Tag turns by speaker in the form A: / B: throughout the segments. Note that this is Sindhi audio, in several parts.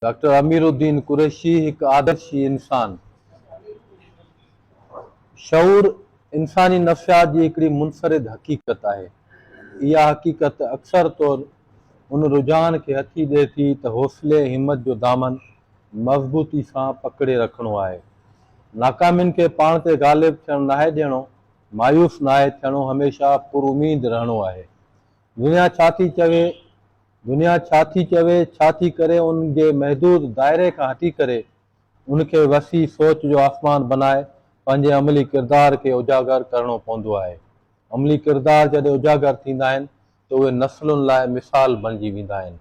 A: ڊاڪٽر امير الدين قريشي هڪ آدرشي انسان. شعور انساني نفسيات جي هڪڙي منفرد حقيقت آهي. اها حقيقت اڪثر طور ان رجحان کي هٿي ڏئي ٿي ته حوصلي ۽ همت جو دامن مضبوطي سان پڪڙي رکڻو آهي. ناڪامين کي پاڻ تي غالب ٿيڻ ناهي ڏيڻو، مايوس ناهي ٿيڻو، هميشه پراميد رهڻو آهي. دنيا ڇا ٿي چوي، دنيا ڇا ٿي چوي، ڇا ٿي ڪري ان جي محدود دائري کان هٽي ڪري ان کي وسيع سوچ جو آسمان بنائي پنهنجي عملي ڪردار کي اجاگر ڪرڻو پوندو آهي. عملي ڪردار جڏهن اجاگر ٿيندا آهن ته اهي نسلن لاء مثال بڻجي ويندا آهن.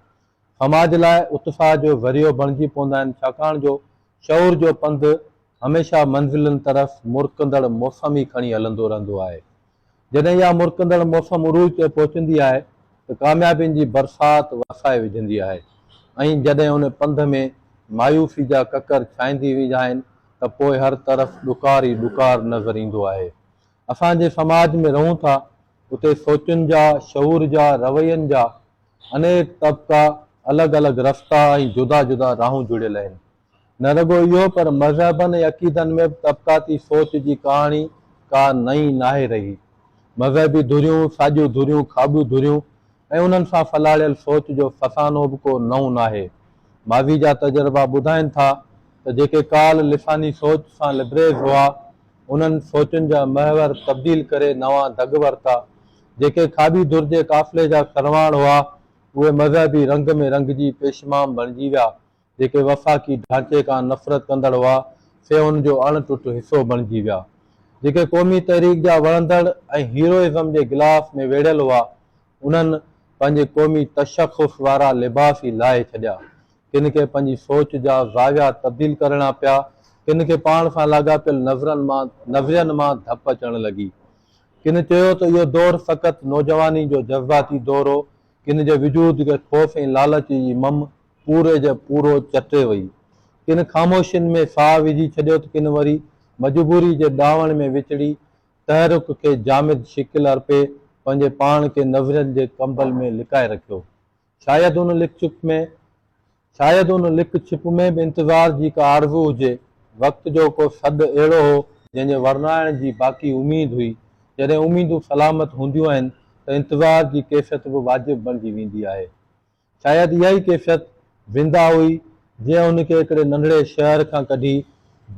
A: سماج لاء اتساهه جو ذريعو بڻجي پوندا آهن ڇاڪاڻ جو شعور جو پنڌ هميشه منزلن طرف مرڪندڙ موسم ئي کڻي هلندو رهندو آهي. جڏهن اها مرڪندڙ موسم عروج تي پهچندي آهي ته ڪاميابين جي برسات وسائي وجهندي آهي ۽ جڏهن ان پنڌ ۾ مايوسي جا ڪڪر ڇائنجي ويندا آهن ته پوء هر طرف ڏڪار ئي ڏڪار نظر ايندو آهي. اسان جنهن سماج ۾ رهون ٿا اتي سوچن جا، شعور جا، روين جا انيڪ طبقا، الڳ الڳ رستا ۽ جدا جدا راهون جڙيل آهن. نه رڳو اهو پر مذهبن ۽ عقيدن ۾ به طبقاتي سوچ جي ڪهاڻي ڪا نئين ناهي رهي. مذهبي ڌريون، ساڄيون ڌريون، کاٻيون ڌريون ۽ انهن سان ڦلهاڙيل سوچ جو فسانو به ڪو نئون ناهي. ماضي جا تجربا ٻڌائين ٿا ته جيڪي ڪالهه لساني سوچ سان لبريز هئا، انهن سوچن جا محور تبديل ڪري نوان دڳ ورتا. جيڪي کاٻي ڌر جي قافلي جا سرواڻ هئا، اهي مذهبي رنگ ۾ رنگجي پيشمام بڻجي ويا. جيڪي وفاقي ڍانچي کان نفرت ڪندڙ هئا، سي ان جو اڻ ٽٽ حصو بڻجي ويا. جيڪي قومي تحريڪ جا وڻندڙ ۽ هيروئزم جي غلاف ۾ ويڙهيل هئا، انهن پنهنجي قومي تشخص وارا لباس ئي لاهي ڇڏيا. ڪن کي پنهنجي سوچ جا زاويا تبديل ڪرڻا پيا، ڪن کي پاڻ سان لاڳاپيل نظرن مان نظرين مان ڌپ اچڻ لڳي. ڪن چيو ته اهو دور فقط نوجواني جو جذباتي دور هو، ڪن جي وجود کي خوف ۽ لالچ جي مم پوري جو پورو چٽي وئي. ڪن خاموشين ۾ ساهه وجهي ڇڏيو ته ڪن وري مجبوري جي ڏانوڻ ۾ وچڙي تحرڪ کي جامد شڪل ارپي پنهنجي پاڻ کي نظرين جي ڪمبل ۾ لڪائي رکيو. شايد ان لڪ ڇپ ۾ شايد ان لڪ ڇپ ۾ به انتظار جي ڪا آرزو هجي. وقت جو ڪو سڏ اهڙو هو جنهن جي ورنائڻ جي باقي اميد هئي. جڏهن اميدون سلامت هونديون آهن ته انتظار جي ڪيفيت به واجب بڻجي ويندي آهي. شايد اها ئي ڪيفيت وندا هئي، جنهن هن کي هڪڙي ننڍڙي شهر کان ڪڍي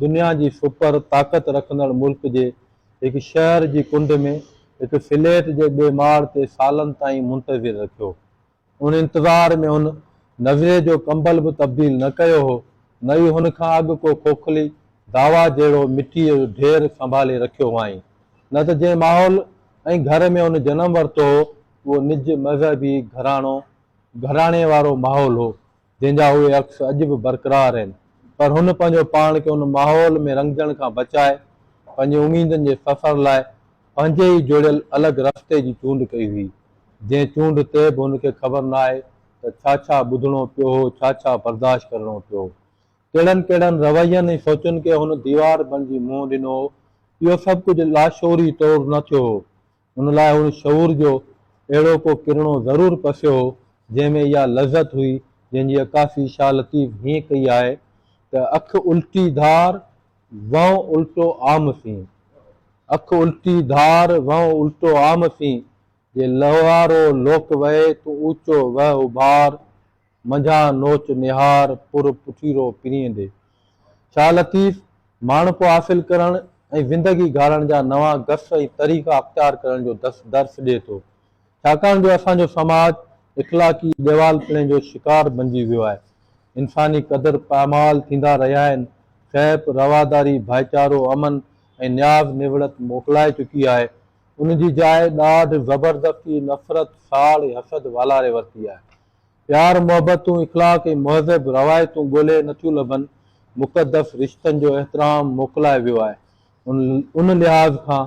A: دنيا جي سپر طاقت رکندڙ ملڪ جي هڪ شهر جي ڪنڊ ۾ هڪ فليٽ جي ٻي ماڙ تي سالن تائين منتظر رکيو. ان انتظار ۾ هن نظريي جو ڪمبل به تبديل نه ڪيو هو، نه ئي هن کان اڳ ڪو کوکلي دعويٰ جهڙو مٽيء جو ڍير سنڀالي رکيو هئائين. نه ته جنهن ماحول ۽ گهر ۾ هن جنم ورتو هو، اهو نج مذهبي گهراڻو، گهراڻي وارو ماحول هو، جنهن جا اهي عڪس اڄ به برقرار آهن، پر هن پنهنجو پاڻ کي ان ماحول ۾ رڱجڻ کان بچائي، پنهنجي اميدن جي سفر لاء پنهنجي ئي جوڙيل الڳ رستي جي چونڊ ڪئي هئي، جنهن چونڊ تي به هن کي خبر ناهي ته ڇا ڇا ٻڌڻو پيو هو، ڇا ڇا برداشت ڪرڻو پيو هو. ڪهڙن ڪهڙن روين ۽ سوچن کي هن ديوار بڻجي منهن ڏنو هو، اهو سڀ ڪجهه لاشعوري طور نه ٿيو هو، ان لاء هن شعور جو اهڙو ڪو ڪرڻو ضرور پسيو هو، جنهن ۾ اها لذت هئي، جنهن جي عڪاسي شاهه لطيف هيئن ڪئي آهي ته، اک الٽي ڌار، وئون الٽو عام سين. اک الٽي ڌار، وئون الٽو عام سين، جي لهوارو لوڪ وهي، تون اوچو وهه اڀار. منجهان نوچ نهار، پر پٺيرو پرينء ڏي. شاهه لطيف، ماڻهپو حاصل ڪرڻ ۽ زندگي گهارڻ جا نوان گس ۽ طريقا اختيار ڪرڻ جو درس ڏئي ٿو. ڇاڪاڻ جو اسان جو سماج اخلاقي ڏيوالپڻي جو شڪار بنجي ويو آهي. انساني قدر پائمال ٿيندا رهيا آهن. سهپ، رواداري، ڀائيچارو، امن ۽ نياز نوڙت موڪلائي چڪي آهي. ان جي جاء ڏاڍ، زبردستي، نفرت، ساڙ ۽ حسد والاري ورتي آهي. پيار، محبتون، اخلاق ۽ مهذب روايتون ڳولهي نٿيون لڀن، مقدس رشتن جو احترام موڪلائي ويو آهي. ان لحاظ کان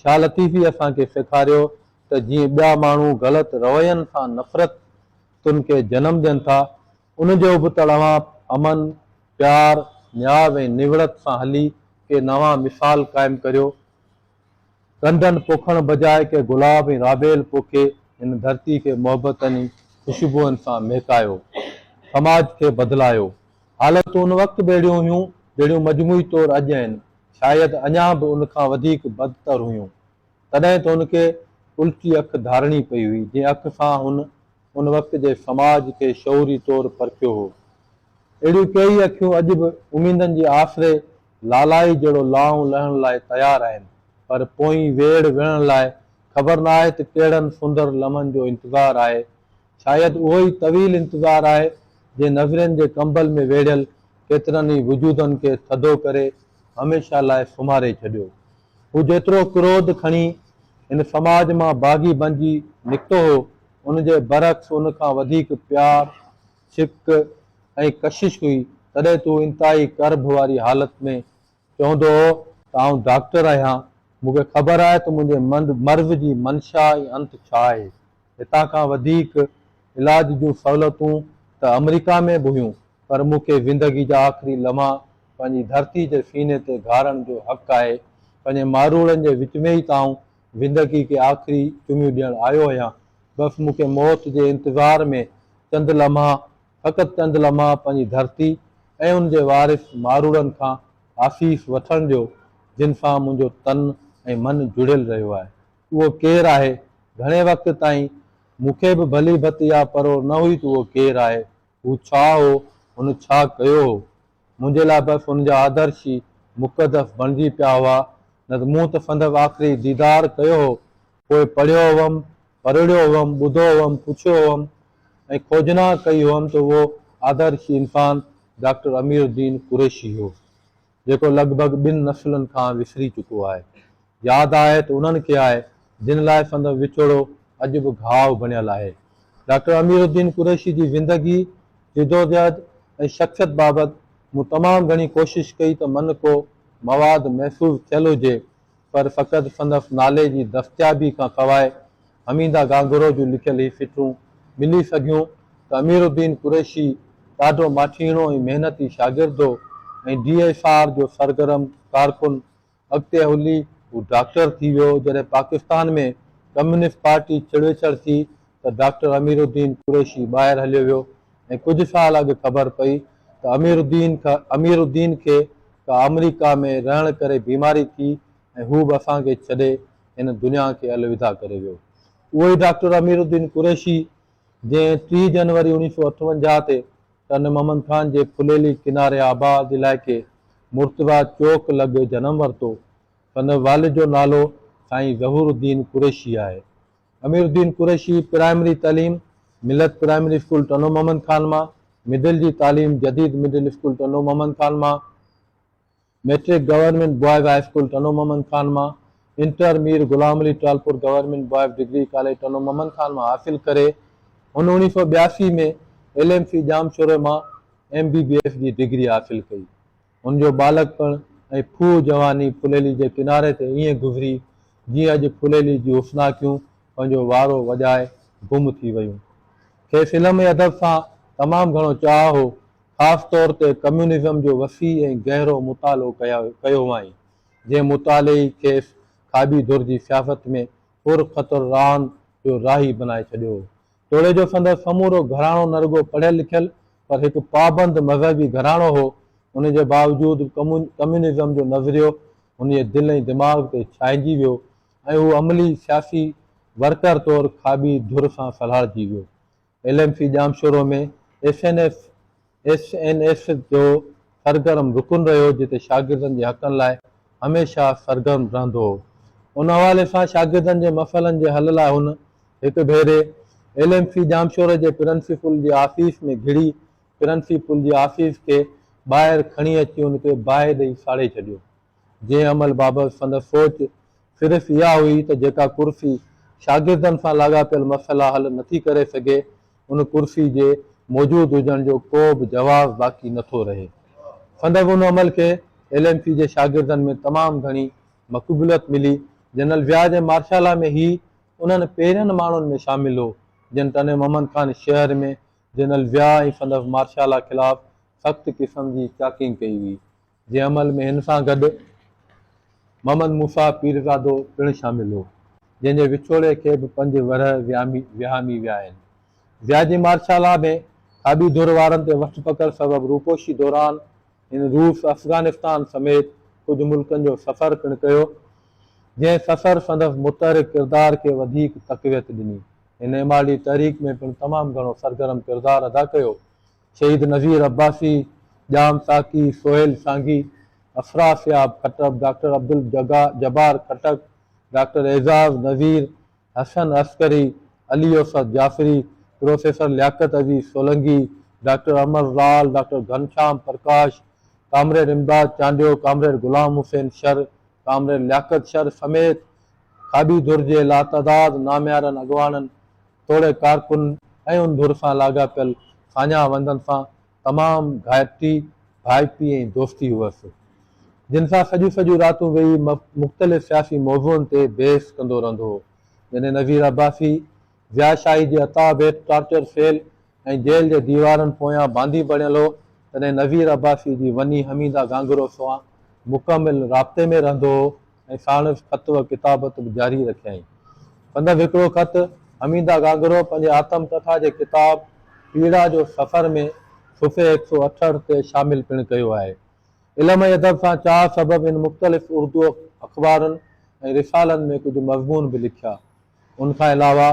A: شاهه لطيف ئي اسان کي سيکاريو ته جيئن ٻيا ماڻهو غلط روين سان نفرتن کي جنم ڏين ٿا، ان جي ابتڙ اوهان امن، پيار، نياز ۽ نوڙت سان هلي ڪي نوان مثال قائم ڪريو. ڪنڊن پوکڻ بجاء ڪي گلاب ۽ رابيل پوکي هن ڌرتي کي محبتن ۽ خوشبوئن سان مهڪايو. سماج کي بدلايو. حالتون ان وقت به اهڙيون هيون، جهڙيون مجموعي طور اڄ آهن، شايد اڃا به ان کان وڌيڪ بدتر هيون. تڏهن ته هن کي الٽي اک ڌارڻي پئي هئي، جنهن اک سان هن ان وقت جي سماج کي شعوري طور پرکيو هو. اهڙيون ڪيئي اکيون اڄ به اميدن جي آسري لالائي جهڙو لانئون لهڻ لاء تيار آهن، پر پوئين ويڙهه وڙهڻ لاء خبر ناهي ته ڪهڙن سندر لمحن جو انتظار آهي. شايد اهو ئي طويل انتظار آهي، جنهن نظرين جي ڪمبل ۾ ويڙهيل ڪيترن ئي وجودن کي ٿڌو ڪري هميشه لاء سمهاري ڇڏيو. هو جيترو ڪروڌ کڻي هن سماج مان باغي بنجي نڪتو هو، ان جي برعڪس ان کان وڌيڪ پيار، ڇڪ ۽ ڪشش هئي، تڏهن ته هو انتهائي ڪرڀ واري حالت ۾ چوندو هو ته آئون ڊاڪٽر آهيان، مون کي خبر آهي ته منهنجي مرض جي منشا ۽ انت ڇا آهي. هتان کان وڌيڪ علاج جون سهولتون ته آمريڪا ۾ به هيون، پر مون کي زندگي جا آخري لمحا پنهنجي ڌرتي جي سيني تي گهارڻ جو حق آهي. پنهنجي ماروئڙن جي وچ ۾ ئي ته آئون زندگي کي آخري چميون ڏيڻ آيو آهيان. بس مون کي موت جي انتظار ۾ چند لمحا، فقط چند لمحا پنهنجي ڌرتي ۽ ان جي وارث ماروئڙن کان آسيس وٺڻ ڏيو، جن سان منهنجو تن ۽ من جڙيل رهيو آهي. اهو ڪير آهي؟ گهڻي وقت تائين مون کي به ڀلي ڀت اها پروڙ نه هئي ته اهو ڪير آهي، هو ڇا هو، هن ڇا ڪيو هو؟ منهنجي لاء بس هن جا آدرش ئي مقدس بڻجي پيا هئا، نه ته مون ته سندس آخري ديدار ڪيو هو، پوء پڙهيو هئم، پروڙيو هئم، ٻڌو هئم، پڇيو هئم ۽ کوجنا ڪئي هئم ته اهو آدرشي انسان ڊاڪٽر امير الدين قريشي هو. جيڪو لڳ ڀڳ ٻن نسلن کان وسري چڪو آهي. ياد آهي ته انهن کي آهي، جن لاء سندس وڇوڙو اڄ به گهاء بڻيل آهي. ڊاڪٽر امير الدين قريشي جي زندگي، جدوجهد ۽ شخصيت بابت مون تمام گهڻي ڪوشش ڪئي ته من ڪو مواد محفوظ ٿيل هجي، پر فقط سندس نالي جي دستيابي کان سواء حميده گانگهرو جون لکيل هي سٽون ملي سگهيون ته امير الدين قريشي ڏاڍو ماٺيڻو ۽ محنتي شاگرد هو ۽ ڊي ايس آر جو سرگرم ڪارڪن. اڳتي هلي هو ڊاڪٽر ٿي ويو. جڏهن پاڪستان ۾ ڪميونسٽ پارٽي ڇڙوڇڙ ٿي ته ڊاڪٽر امير الدين قريشي ٻاهر هليو ويو ۽ ڪجهه سال اڳ خبر پئي ته امير الدين امير الدين کي ڪا آمريڪا ۾ رهڻ ڪري بيماري ٿي ۽ هو به اسان کي ڇڏي هن دنيا کي الوداع ڪري ويو. اهو ئي ڊاڪٽر امير الدين قريشي جنهن 30 جنوري 1958 تي ٽنڊ محمد خان جي ڦليلي ڪناري آباد علائقي مرتضيٰ چوڪ لڳ جنم ورتو. سندس والد جو نالو سائين ظهور الدين قريشي آهي. امير الدين قريشي پرائمري تعليم ملت پرائمري اسڪول ٽنڊو محمد خان مان، مڊل جي تعليم جديد مڊل اسڪول ٽنڊو محمد خان مان، matric government boys high school Tando Muhammad Khan مان، inter Mir Ghulam Ali Talpur government boys degree college Tando Muhammad Khan مان حاصل ڪري هن اوڻيهه سئو 82 ۾ ايل ايم سي ڄامشوري مان ايم بي بي ايس جي ڊگري حاصل ڪئي. هن جو ٻالڪپڻ ۽ ڦوهه جواني ڦليلي جي ڪناري تي ائين گذري، جيئن اڄ ڦليلي جون حسناڪيون پنهنجو وارو وڄائي گم ٿي ويون. کيس علم ۽ ادب سان تمام گهڻو چاهه هو. خاص طور تي ڪميونزم جو وسيع ۽ گهرو مطالعو ڪيو هئائين، جنهن مطالعي ئي کيس کاٻي ڌر جي سياست ۾ پرخطر راهن جو راهي بنائي ڇڏيو هو. توڙي جو سندس سمورو گهراڻو نه رڳو پڙهيل لکيل پر هڪ پابند مذهبي گهراڻو هو، ان جي باوجود ڪميونزم جو نظريو هن جي دل ۽ دماغ تي ڇانئجي ويو ۽ هو عملي سياسي ورڪر طور کاٻي ڌر سان سلهاڙجي ويو. L M C Jamshoro ۾ S N F S N S جو سرگرم رڪن رهيو جتي شاگردن جي حقن لاء هميشه سرگرم رهندو هو. ان حوالي سان شاگردن جي مسئلن جي حل لاء هن هڪ ڀيري ايل ايم سي ڄامشوري جي پرنسپل جي آفيس ۾ گهڙي پرنسپل جي آفيس کي ٻاهر کڻي اچي ان کي باهه ڏئي ساڙي ڇڏيو. جنهن عمل بابت سندس سوچ صرف اها هئي ته جيڪا ڪرسي شاگردن سان لاڳاپيل مسئلا حل نٿي ڪري سگهي، ان ڪرسي جي موجود هجڻ جو ڪو به جواز باقي نٿو رهي. سندس ان عمل کي ايل ايم سي جي شاگردن ۾ تمام گهڻي مقبوليت ملي. جنرل ضياء جي مارشالا ۾ هي انهن پهرين ماڻهن ۾ شامل هو، جن ٽنڊي محمد خان شهر ۾ جنرل ضياء ۽ سندس مارشالا خلاف سخت قسم جي چاڪنگ ڪئي هئي. جنهن عمل ۾ هن سان گڏ محمد موسيٰ پيرزادو پڻ شامل هو، جنهن جي وڇوڙي کي به پنج ورهه وهامي ويا آهن. ضياء جي مارشالا ۾ کاٻي ڌر وارن تي وٺ پڪڙ سبب روپوشي دوران هن روس، افغانستان سميت ڪجهه ملڪن جو سفر پڻ ڪيو، جنهن سفر سندس متحرڪ ڪردار کي وڌيڪ تقويت ڏني. هن ايم آر ڊي تحريڪ ۾ پڻ تمام گهڻو سرگرم ڪردار ادا ڪيو. شهيد نذير عباسي، ڄام ساقي، سهيل سانگي، Afrasiab Khattak, doctor Abdul Jabbar Khattak, doctor Ejaz Nazir, حسن عسڪري، Ali Yousuf Jafri, professor Liaquat Aziz Solangi, doctor Amar Lal, doctor Ghanshyam Prakash, comrade Imdad Chandio, comrade Ghulam Hussain Shar, comrade Liaquat Shar سميت کاٻي ڌر جي لاتعداد ناميارن اڳواڻن توڙي ڪارڪن ۽ ان ڌر سان لاڳاپيل ساڃاهه وندن سان تمام گهاٽي ڀائپي ۽ دوستي هئس، جن سان سڄيون سڄيون راتون ويهي مختلف سياسي موضوعن تي بحث ڪندو رهندو هو. جڏهن نذير عباسي ضياء شاهي جي عتاب هيٺ ٽارچر سيل ۽ جيل جي ديوارن پويان باندي بڻيل هو، تڏهن نذير عباسي جي وني حميده گهانگهرو سان مڪمل رابطي ۾ رهندو هو ۽ ساڻس خط و ڪتابت به جاري رکيائين. سندس هڪڙو خط حميده گهانگهرو پنهنجي آتم ڪٿا جي ڪتاب پيڙا جو سفر ۾ صفحي 168 تي شامل پڻ ڪيو آهي. علم ۽ ادب سان چاهه سبب هن مختلف اردو اخبارن ۽ رسالن ۾ ڪجهه مضمون به لکيا. ان کان علاوه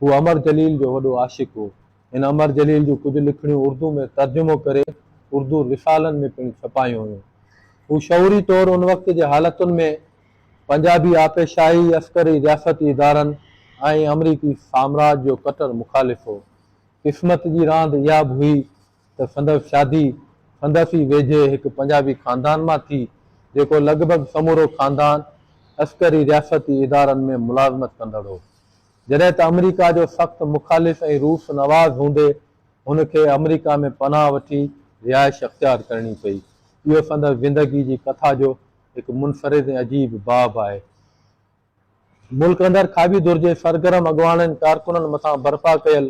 A: هو امر جليل جو وڏو عاشق هو. هن امر جليل جون ڪجهه لکڻيون اردو ۾ ترجمو ڪري اردو رسالن ۾ پڻ ڇپايون هيون. هو شعوري طور ان وقت جي حالتن ۾ پنجابي آپيشاهي، عسڪري رياستي ادارن ۽ آمريڪي سامراج جو ڪٽر مخالف هو. قسمت جي راند اها به هئي ته سندس شادي سندس ئي ويجهي هڪ پنجابي خاندان مان ٿي، جيڪو لڳ ڀڳ سمورو خاندان عسڪري رياستي ادارن ۾ ملازمت ڪندڙ هو. جڏهن ته آمريڪا جو سخت مخالف ۽ روس نواز هوندي هن کي آمريڪا ۾ پناهه وٺي رهائش اختيار ڪرڻي پئي. اهو سندس زندگي جي ڪٿا جو هڪ منفرد ۽ عجيب باب آهي. ملڪ اندر کاٻي ڌر جي سرگرم اڳواڻن ۽ ڪارڪنن مٿان برپا ڪيل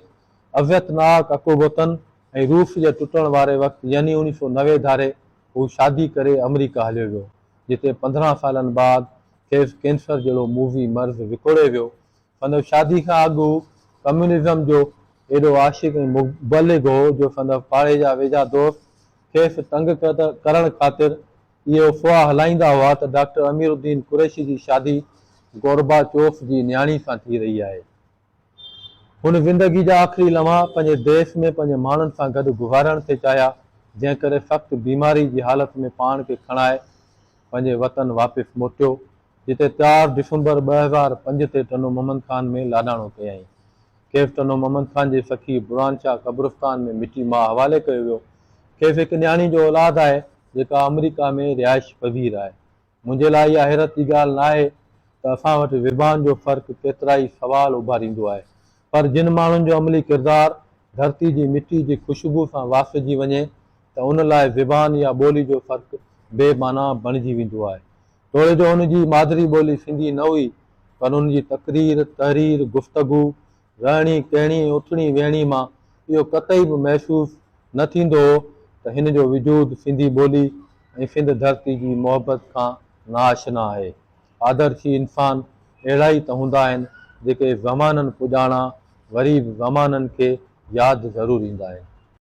A: اذيتناڪ عقوبتن ۽ روس جي ٽٽڻ واري وقت يعني 1990 ڌاري هو شادي ڪري آمريڪا هليو ويو، جتي 15 سالن بعد کيس ڪينسر جهڙو موذي مرض وڪوڙي ويو. سندس شادي کان اڳ هو ڪميونزم جو ايڏو عاشق ۽ مبلغ هو جو سندس پاڙي جا ويجها دوست کيس تنگ ڪرڻ خاطر اهي افواهه هلائيندا هئا ته ڊاڪٽر امير الدين قريشي جي شادي گورباچوف جي نياڻي سان ٿي رهي آهي. هن زندگي جا آخري لمحا پنهنجي ديس ۾ پنهنجي ماڻهن سان گڏ گذارڻ ٿي چاهيا، جنهن ڪري سخت بيماري جي حالت ۾ پاڻ کي کڻائي پنهنجي وطن واپس موٽيو، جتي چار ڊسمبر 2005 تي ٽنڊو محمد خان ۾ لاڏاڻو ڪيائين. کيس ٽنڊو محمد خان جي سخي برهان شاهه قبرستان ۾ مٽي ماء حوالي ڪيو ويو. کيس هڪ نياڻي جو اولاد آهي، جيڪا آمريڪا ۾ رهائش پذير آهي. منهنجي لاء اها حيرت جي ڳالهه ناهي ته اسان وٽ زبان جو فرق ڪيترائي سوال اڀاريندو آهي، پر جن ماڻهن جو عملي ڪردار ڌرتي جي مٽي جي خوشبو سان واسجي وڃي ته ان لاء زبان يا ٻولي جو فرق بي معنيٰ بڻجي ويندو آهي. توڙي جو هن جي مادري ٻولي سنڌي نه هئي، پر هن جي تقرير، تحرير، گفتگو، رهڻي ڪهڻي ۽ اٿڻي ويهڻي مان اهو قطعي به محسوس نه ٿيندو هو ته هن جو وجود سنڌي ٻولي ۽ سنڌ ڌرتي جي محبت کان ناآشنا آهي. آدرشي انسان اهڙا ئي ته هوندا آهن، جيڪي زمانن پڄاڻان وري به زمانن کي ياد ضرور ايندا آهن.